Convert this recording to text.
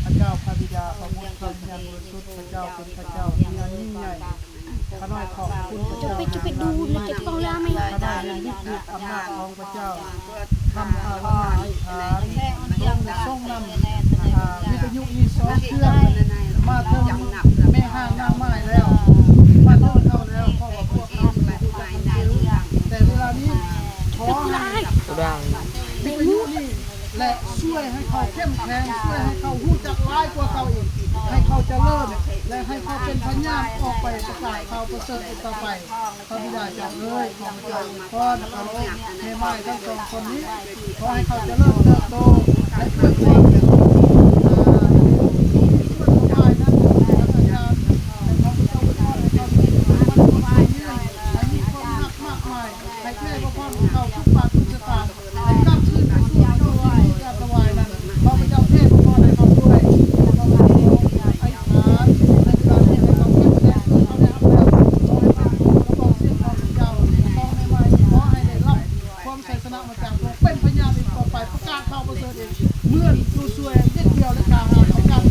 ພະເຈົ້າ ພະບິດາ ພະບຸດ ພະວິນຍານບໍລິສຸດ ພະເຈົ້າເປັນພະເຈົ້າທີ່ອັນຍິ່ງໃຫຍ່. ຂ້ານ້ອຍຂອບພະຄຸນພະເຈົ້າ ເຈົ້າໄປຈຸເປັດດູນເກັບຂອງລາວແມ່ ຂ້ານ້ອຍໄດ້ຍຶດອຳນາດຂອງພະເຈົ້າ ທຳພາວະນາອະທິຖານ ພະອົງໄດ້ຊົງນຳ ອາ ວິທະຍຸນີ້ສອງເຄື່ອງ ມາເຖິງແມ່ຮ່າງນາງໝ້າຍແລ້ວ ມາເຖິງເຮົາແລ້ວ ເພາະວ່າພວກເຮົາບໍ່ຮູ້ຈັກໜັງສື ແຕ່ເວລານີ້ ຂໍໃຫ້ວິທະຍຸນີ້ ແລະ ຊ່ວຍໃຫ້ເຂົາເຂັ້ມແຂງ ຊ່ວຍໃຫ້ເຂົາຮູ້ຈັກຫຼາຍກວ່າເກົ່າອີກ ໃຫ້ເຂົາຈະເລີນ ແລະ ໃຫ້ເຂົາເປັນພະຍານອອກໄປປະກາດຂ່າວປະເສີດອີກຕໍ່ໄປ. ພະບິດາເຈົ້າເອີຍ ຂໍພະເຈົ້າອວຍພອນ ເອົາແມ່ໝ້າຍທັງສອງຄົນນີ້ ຂໍໃຫ້ເຂົາຈະເລີນເຕີບໂຕ ແລະ ອວຍພອນ ອາ ໃຫ້ເຂົາເຈົ້າອວຍພອນ ໃຫ້ເຂົາມີຄວາມໝັ້ນຄົງ ໃຫ້ມີຄວາມຮັກມາກມາຍ ໃຫ້ແຜ່ພະພອນຂອງເຂົາທຸກບາດທຸກສະຕາງ ໃຫ້ກັບຄືນໄປສູ່ເຈົ້າສິ່ງທີ່ເຈົ້າຖວາຍນັ້ນ ຂໍພະເຈົ້າແຜ່ພະພອນໃຫ້ເຂົາດ້ວຍ ຂໍພະເຈົ້າອະທິຖານໃນເວລານີ້ໃຫ້ເຂົາເຂັ້ມແຂງ ເມື່ອເຂົາໄດ້ຮັບແລ້ວ ຂໍໃຫ້ເປັນກະບອກສຽງຂອງພະເຈົ້າ ຂອງແມ່ໝ້າຍ ຂໍໃຫ້ໄດ້ຮັບຄວາມໄຊຊນະມາຈາກພະອົງ ເປັນພະຍານອີກຕໍ່ໄປ ປະກາດຂ່າວປະເສີດອີກ ເໝືອນໂຈຊວຍ ເດັດດ່ຽວ ແລະ ກ້າຫານໃນການ